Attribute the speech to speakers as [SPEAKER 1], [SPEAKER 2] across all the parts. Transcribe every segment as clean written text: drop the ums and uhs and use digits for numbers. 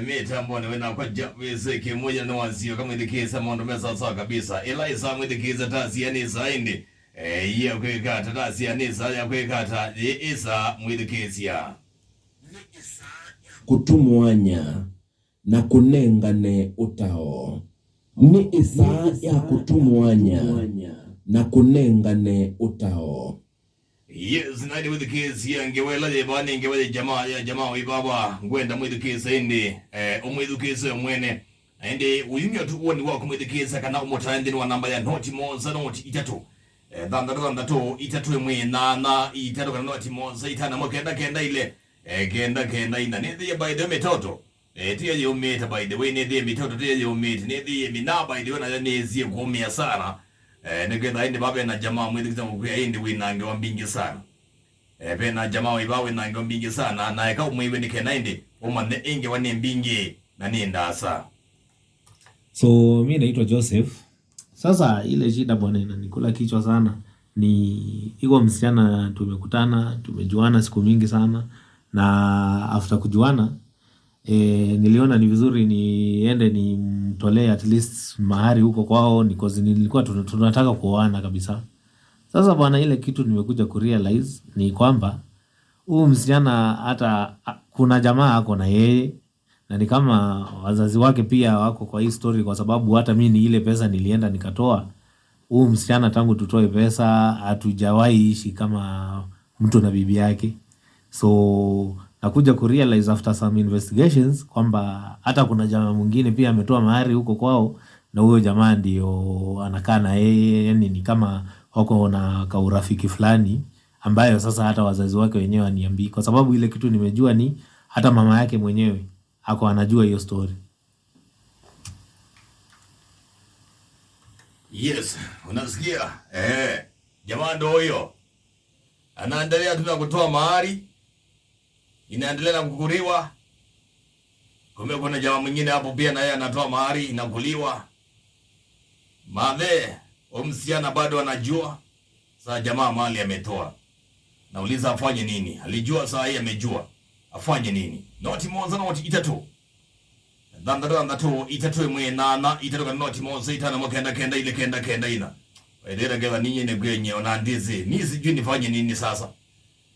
[SPEAKER 1] Mitambo ni wena kwa javese kimoja na wazio kama idikisa mondo mesa sawa kabisa ila isa mwidikisa tasi yani isa indi iya kwikata tasi yani isa ya kwikata isa mwidikisia
[SPEAKER 2] Kutumwanya na kunengane utao. Ni isaa ya kutumwanya na kunengane utao.
[SPEAKER 1] Yes, naidi mwidikisia ngewela jebani ngewela jamaa ya jamaa wibaba ngwenda mwidikisa indi umwidikisa mwene indi uyumya tu uoni wako mwidikisa kana umutandi wa namba ya 0 1 0 3 6 6 3 8 3 kana 0 1 5 9 9 ile 9 9 4 nithi by the way mitoto tiya yumita by the way nithi mitoto tiya yumita nithi mina by the way na nizi kumia sana nigetha indi babe na jamaa mwidikisa mkuya indi winange wa mbingi sana pena jamaa wibawe nange mbingi sana na eka umwiwe nikena indi umane inge wane mbingi na nindasa.
[SPEAKER 3] So mi naitwa Joseph. Sasa ile shida bwana inanikula kichwa sana ni iko msichana tumekutana, tumejuana siku mingi sana na after kujuana niliona ni vizuri niende nimtolee at least mahari huko kwao because nilikuwa tunataka kuoana kabisa. Sasa bwana ile kitu nimekuja kurealize ni kwamba huyu msichana hata kuna jamaa ako na yeye na ni kama wazazi wake pia wako kwa hii story, kwa sababu hata mi ni ile pesa nilienda nikatoa. Huyu msichana tangu tutoe pesa hatujawahi ishi kama mtu na bibi yake. So nakuja kurealize after some investigations kwamba hata kuna jamaa mwingine pia ametoa mahari huko kwao, na huyo jamaa ndio anakaa na yeye, yani ni kama wako na kaurafiki fulani ambayo sasa hata wazazi wake wenyewe waniambii, kwa sababu ile kitu nimejua ni hata mama yake mwenyewe ako anajua hiyo story.
[SPEAKER 1] Yes, unasikia? Jamaa ndo huyo. Anaendelea tu na kutoa mahari. Inaendelea na kukuliwa. Kumbe kuna jamaa mwingine hapo pia na yeye anatoa mahari inakuliwa. Madhe, huyu msichana bado anajua. Sasa jamaa mali ametoa. Nauliza afanye nini? Alijua saa hii amejua. Afanye nini? 0 1 0 3. 6 6 3 8 3 kana 0 1 5 9 9 ile 9 9 ina. Waidera gela ninyi ni kwenye ona ndizi. Mimi sijui nifanye nini sasa.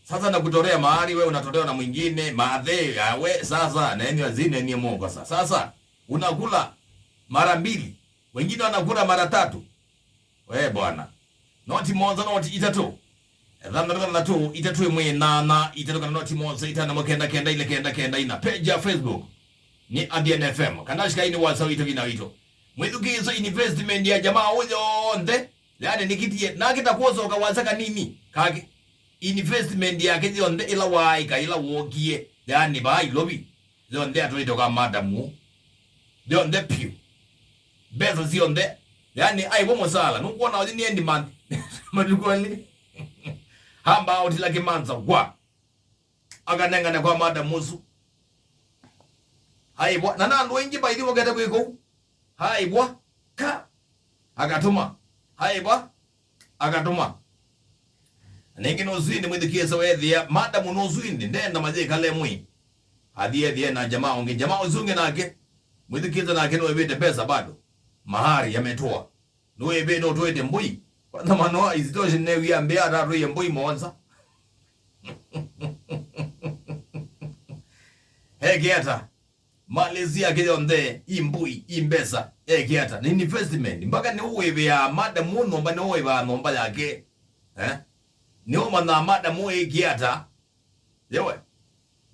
[SPEAKER 1] Sasa nakutolea mahari, wewe unatolewa na mwingine, madhe, we sasa na yeye azine ni Mungu sasa. Sasa unakula mara mbili, wengine wanakula mara tatu. We bwana. 0 1 0 3. 6 3 8 3 kana 0 1 5 9 9 ile 9 9 ina. Page ya Facebook ni ADN FM. Kanashika ini wasa wito vina wito. Mwithukizo investment ya jamaa huyo nde. Yani nikitie na kitakuozo kawazaka nini? Kage investment yake yonde ila waika ila wogie. Yani bai lobby. Yonde atoito kama madamu. Yonde piu. Beza zionde. Yani ai bomo sala. Nukuona wali ni man. Madukoni. Hamba out like manza kwa. Aganenga na kwa madamuzu. Hai bwa na nandu wengi baidi wagata kwiko. Hai bwa ka akatuma. Hai bwa akatuma. Ningi nozwindi mwithikiesa wethia madamu nozwindi ndenda maje kale mwi. Hadie thie na jamaa ungi jamaa uzunge nake. Mwithikiesa nake no ebete pesa bado. Mahari yametoa. No ebe no tuete mbui. Kwanza manoa izitoshe ne wiambia atatu mbui monza. Hey kiata. Malizia kiyonde imbui imbesa ekiata ni investment mpaka ni uwebe ya madamu nomba ni uwebe nomba yake ni uma na madamu ekiata yewe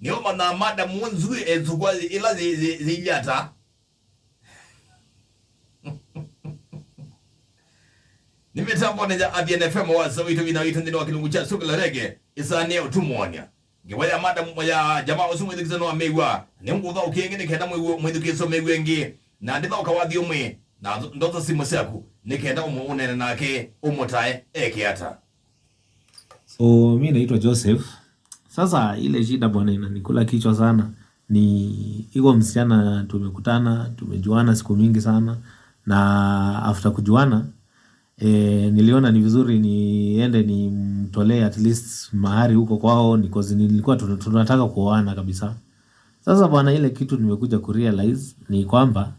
[SPEAKER 1] ni uma na madamu nzui ezukwa ila ziliata nimetambo neja ADN FM wa sawitu vina witu ndino wakilungu cha suku la rege isani utumwonya Ngewaya madamu ya jamaa usu mwithukiso no amegwa ni ngutha ukingi ni kenda mwithukiso megwe ngi na nditha ukawathi umwe na ndoto simu siaku ni kenda umwe unene nake umutae ekiata.
[SPEAKER 3] So mi naitwa Joseph. Sasa ile shida bwana inanikula kichwa sana ni iko msichana tumekutana, tumejuana siku mingi sana na after kujuana niliona ni vizuri niende nimtolee at least mahari huko kwao because nilikuwa tunataka kuoana kabisa. Sasa bwana, ile kitu nimekuja kurealize ni kwamba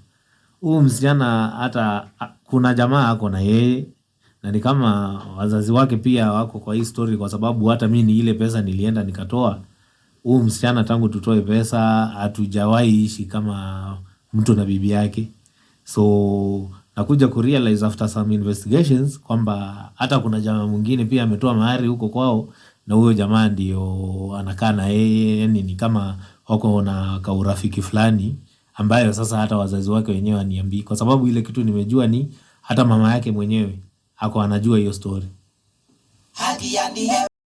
[SPEAKER 3] huyu msichana hata kuna jamaa ako na yeye na ni kama wazazi wake pia wako kwa hii story, kwa sababu hata mi ni ile pesa nilienda nikatoa. Huyu msichana tangu tutoe pesa hatujawahi ishi kama mtu na bibi yake. So nakuja kurealize after some investigations kwamba hata kuna jamaa mwingine pia ametoa mahari huko kwao, na huyo jamaa ndio anakaa na yeye, yani ni kama wako na kaurafiki fulani ambayo sasa hata wazazi wake wenyewe waniambii, kwa sababu ile kitu nimejua ni hata mama yake mwenyewe ako anajua hiyo story.